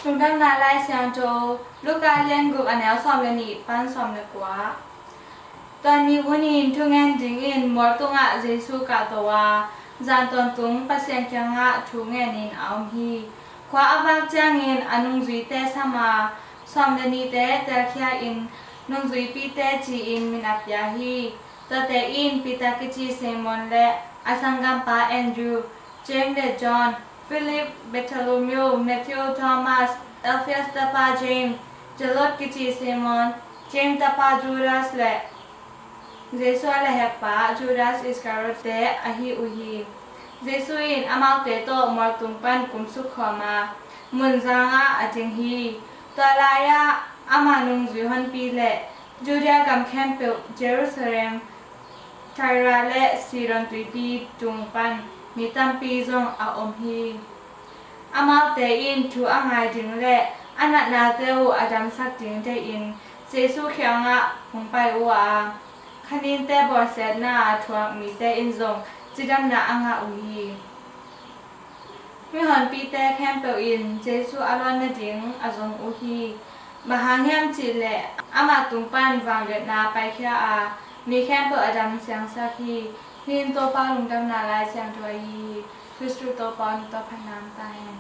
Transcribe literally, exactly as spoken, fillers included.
Lungdamna Lai Siangtho, Luka lian guk, a neu sawm le nih pan sawm le kua. Tua ni hunin thungen dingin mual tungah Jesu kahto a, zan tawntung Pasian kiangah thu ngenin a om hi. Khua a vak ciangin a nungzuite sam a, sawm le nihte telkhia in nungzuipite ci-in min a pia hi. Tuate in Peter kici Simon le a sanggampa Andrew, James le John, Philip, Bartholomew, Matthew, Thomas, Alphaeus tapa James, Zealot kici Simon, James tapa Judas le Jesu a lehhekpa Judas Iscariot te ahi uh hi. Jesu in amaute tawh mualtung pan kumsuk khawm a, munzangah a ding hi. Tua lai-ah ama nungzui honpi le Judea gam khempeuh, Jerusalem, Tyre le Sidon tuipi tung pan mi tampi zong a om hi. Amaute in thu a ngai ding le a natnate uh a damsak ding deihin Jesu kiangah hong pai uh a, khaninte bawlsiatna a thuak mite in zong cidamna a ngah uh hi. Mihonpite khempeuh in Jesu a lawn nading a zong uh hi. Bang hang hiam cihleh amah tung pan vangliatna paikhia a, mi khempeuh a dam siangsak hi. Hih in Topa Lungdamna Lai Siangtho ahi hi. Khristu Topa aw, na tawh phatna om ta hen.